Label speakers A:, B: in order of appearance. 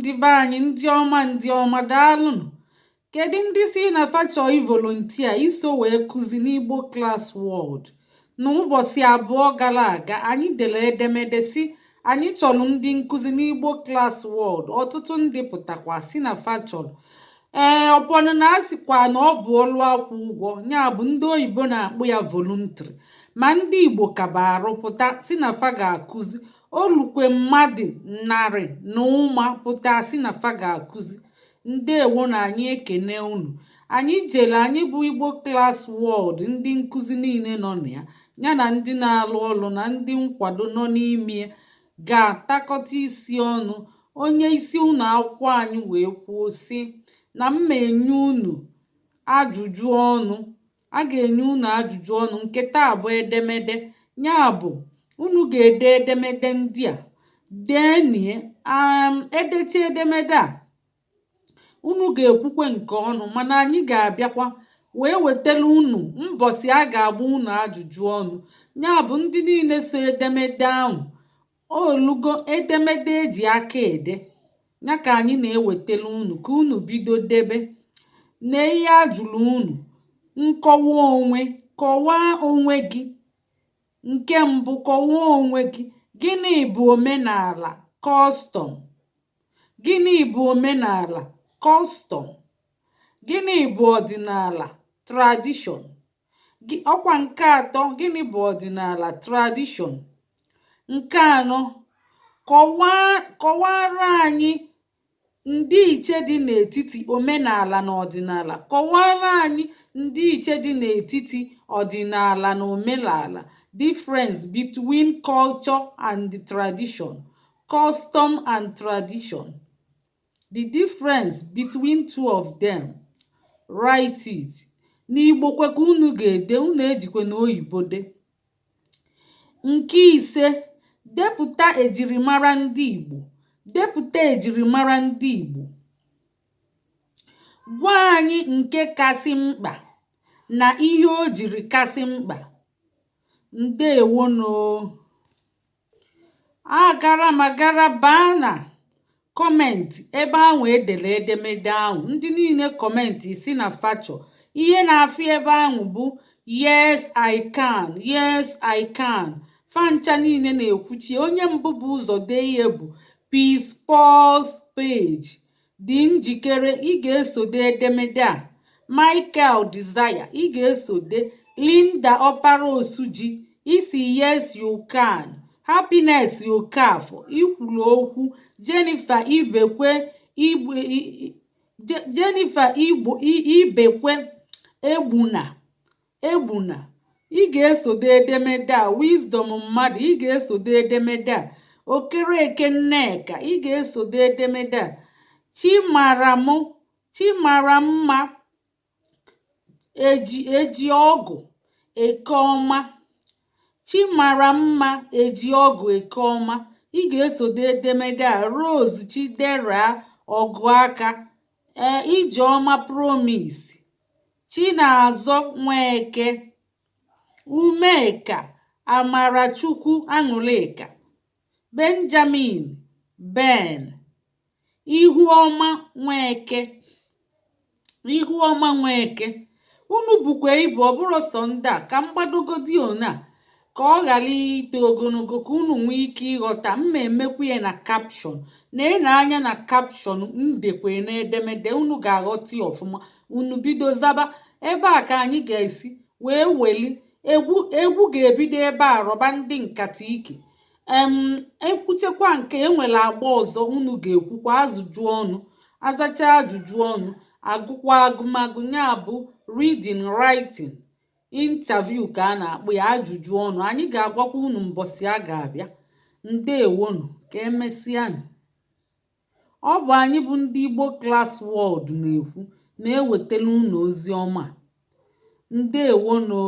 A: Ndị be anyị, ndị ọma, ndị ọma, daalụnụ. Kedu ndị si na fa chọọ ivolunteer iso wee kụzi n'Igbo Class World? N'ụbọchị 2 gara aga, anyị dere edemede si anyị chọrọ ndị nkụzi n'Igbo Class World. Ọtụtụ ndị pụtakwa si na fa chọrọ. Ee, ọpọnụ na a sịkwa na ọ bụ ọlụ akwụ ụgwọ, ya bụ ndị oyibo na-akpụ ya voluntary, ma ndị Igbo kaba arụpụta si na fa ga-akụzi. Olukwe mmadụ narị na ụma pụta si na fa ga-akụzi. Ndewo na anyị ekene unu. Anyị jere, anyị bụ Igbo Class World, ndị nkụzi niile nọ na ya, ya na ndị na-alụ ọlụ na ndị nkwado nọ n'ime, ga-atakọta isi ọnụ. Onye isi ụlọ akwụkwọ anyị wee kwuo sị na mma enye unu ajụjụ ọnụ. A ga-enye unu ajụjụ ọnụ nke taa bụ edemede, ya bụ unu ga-ede edemede ndị a deenie. Edecha edemede a, unu ga-ekwukwe nke ọnụ, mana anyị ga-abịakwa wee wetara unu mbọsị a ga-agba unu ajụjụ ọnụ. Ya bụ ndị niile so edemede ahụ olugo edemede eji aka ede ya ka anyị na-ewetara unu ka unu bido debe na ihe a jụrụ unu. Nkọwa onwe: kọwaa onwe gị. Nke mbụ, kọwaa onwe gị. Gịnị bụ omenala, custom? Gịnị bụ omenala, custom? Gịnị bụ ọdịnala, tradition? Ọkwa nke atọ, gịnị bụ ọdịnala, tradition? Nke anọ, kọwaa, kọwara anyị ndịiche dị n'etiti omenala na ọdịnala. Kọwara anyị ndịiche dị n'etiti ọdịnala na omenala, difference between culture and tradition, custom and tradition, the difference between two of them, write it. N'Igbo kwe ka unu ga-ede, unu ejikwe na oyibo de. Nke ise, depụta ejirimara ndị Igbo. Depụta ejirimara ndị Igbo. Gwa anyị nke kasị mkpa na ihe o jiri kasị mkpa. Ndewonu. Agara m agara baa na comment ebe ahụ edere edemede ahụ. Ndị niile comment si na fachọ ihe na-afịa ebe ahụ bụ "Yes, I can, yes, I can." Fancha niile na-ekwuchi. Onye mbụ bụ ụzọ dee ihe bụ Peace Pause Page. Dị njikere, ị ga-esode edemede a. Michael Desire, ị ga-esode. Linda Ọpara Osuji isi "Yes, you can." Happiness Okafor, ikwuru okwu. Jennifer Ibekwe Igbe, Jennifer Igbo Ibekwe Egbuna Egbuna, ị ga-esode edemede a. Wisdom mmadụ, ị ga-esode edemede a. Okereke Nneka, ị ga-esode edemede a. Chimaram, Chimaramma eji eji ọgụ ekeọma, Chimaramma eji ọgụ ekeọma, ị ga-esode edemede a. Rose Chidera ọgụaka, ee. Ijeọma Promise Chinazọ Nweke, Umeka Amarachukwu, Aṅụrịka Benjamin Ben, Ihuọma Nweke, Ihuọma Nweke. Unu bụkwa ibu. Ọ bụrụ sọ ndị a ka mgbadogodi one a ka ọ ghara ito ogologo ka unu nwee ike ịghọta mma. Emekwu ya na caption na-ene anya na caption ndekwe n'edemede, unu ga-aghọta ya ọfụma. Unu bido zaba ebe a ka anyị ga-esi wee weli egwu. Egwu ga-ebido ebe a rọba ndị nkata ike. Ekwuchekwa nke enwere agba ọzọ, unu ga-ekwukwa azụjụ ọnụ, azacha ajụjụ ọnụ, agụkwa agụmagụ, ya bụ reading, writing, interview ka a na-akpọ ya, ajụjụ ọnụ. Anyị ga-agwakwa unu mbọsị a ga-abịa. Ndewonu, ka emesịanụ. Ọ bụ anyị bụ ndị Igbo Class World na-ekwu na-ewetara unu ozi ọma. Ndewonu.